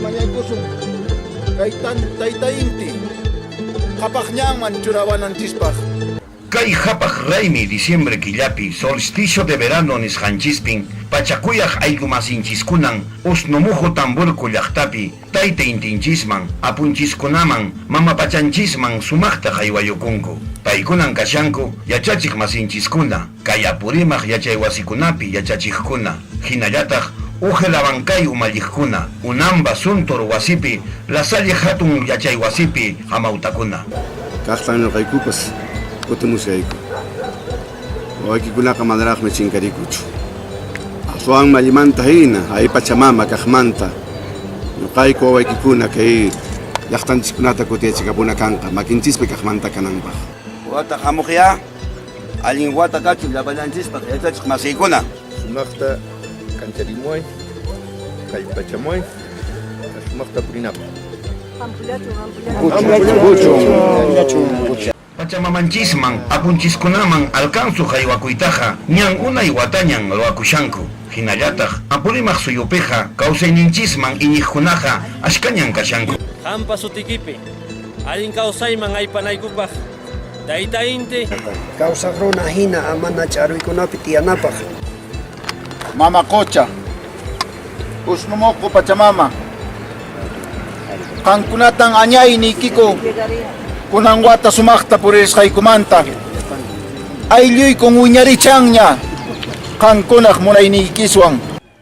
Mañaykusun kay Tayta Inti qhapaq ñanman churawananchispaq. Kay qhapaq raymi diciembre killapi solsticio de verano nisqanchispin pachakuyaq ayllumasinchis-kunan Usnumuju Tamburco llaqtapi Tayta Intinchisman, apunchiskunaman, mama pachanchisman sumaqta haywayukunku. Paykunan kashanku yachachiq masinchiskuna, kay Apurimaq yachaywasikunapi yachachiqkuna, hinallataq Ugel Abancay umalliqkuna, Unamba Suntur wasipi, La Salle hatun yachaywasipi hamawtakuna. Kaqtan ñuqaykupas kutimushayku. Wawaykikunaqa manaraqmi chinkarikuchu. Aswanmi allimanta hina ay Pachamama kaqmanta ñuqayku wawaykikuna kay llaqtanchiskunata kutiyachikapuna kanqa makinchispi kaqmanta kananpaq. Wata hamuqyá allin wata kachun llapallanchispaq yachachiq masiykuna. Sumaqta kancharimuway, kallpachamuway, sumaqta purinapaq. Puchun. Pachamamanchisman, apunchiskunaman alcanzu haywakuytaqa ñan unay watañan ruwakushanku. Hinallataq Apurimaq suyupiqa kawsayninchisman iñiqkunaqa ashkañan kashanku. Qampa sutikipi allin kawsayman aypanaykupaq Tayta Inti. Kawsaq runa hina amana ch'aruykunapi tiyanapaq. Mama qocha, Usnumuqu Pachamama, qankunatan añayniykiku kunan wata sumaqta puririsqaykumanta, aylluykun wiñarichanña qankunaq munayniykiswan.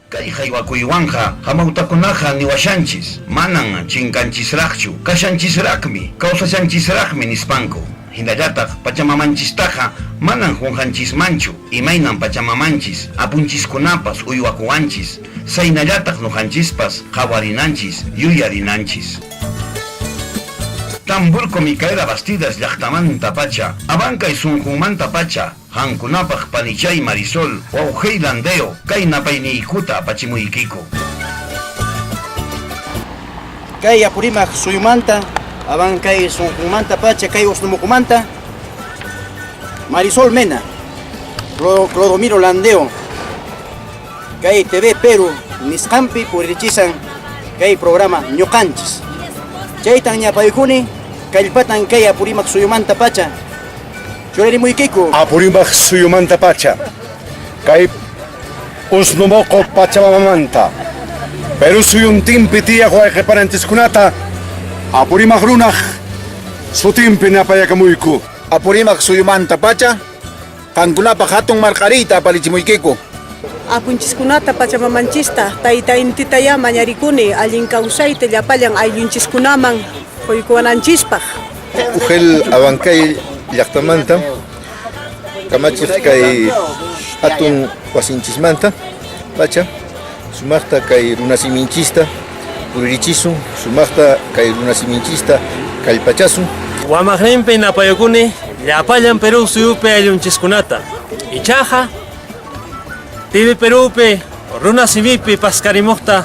Kay haywakuywanqa hamawtakunaqa niwashanchis, manan chinkanchisraqchu, kashanchisraqmi, kawsashanchisraqmi nispanku. Hinallataq pachamamanchistaqa manan qunqanchismanchu, imaynan pachamamanchis, apunchiskunapas uywakuwanchis, saynallataq nuqanchispas qhawarinanchis, yuyarinanchis. Tamburco Micaela Bastidas llaqtamanta pacha, Abancay sunqunmanta pacha, Qankunapaq panichay Marisol, wawqey Landeo, kay napayniykuta apachimuykiku. Kay Apurimaq suyumanta, Abancay sunqunmanta pacha, kay Usnumuqumanta, Marisol Mena, Clodomiro Landeo, kay TV Perú nisqanpi puririchisan kay programa Ñuqanchis. Chaytan ñapaykuni, kallpatan kay Apurimaq suyumanta pacha, Churarimuykiku. Apurimaq suyumanta pacha, kay Usnumuqu Pachamamamanta, Perú suyuntinpi tiyaq wayqipananchiskunata Apurimaq runaq sutinpi napayakamuyku. Apurimaq suyumanta pacha, qankunapaq hatun marq'ariyta aparichimuykiku. Apunchiskunata, Pachamamanchista, Tayta Intitayá mañarikuni allin kawsayta llapallan ayllunchiskunaman quykuwananchispaq. Ugel Abancay llaqtamanta kamachiq kay hatun wasinchismanta pacha sumaqta kay runasiminchista puririchisun, sumaqta kay runasiminchista kallpachasun. Wamaqninpi napayukuni llapallan Perú suyupi ayllunchiskunata. Ichaqa TV Perúpi runasimipi paskarimuqta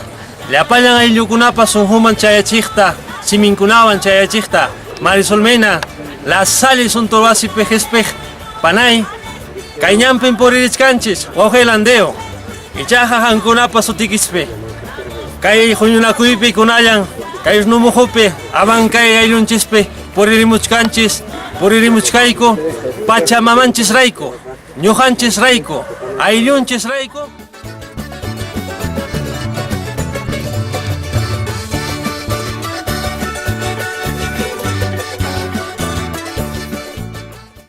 llapallan ayllukunapa sunquman chayachiqta, siminkunawan chayachiqta, Marisol Mena, La Salle sunturwasipi qispiq panay, kay ñanpin puririchkanchis, wawqi Landeo. Ichaqa qankunapa sutikispi, kay huñunakuypi kunallan, kay Usnumuqupi, Abancay ayllunchispi puririmuchkanchis, puririmuchkayku, Pachamamanchis rayku, ñuqanchis rayku, ayllunchis rayku.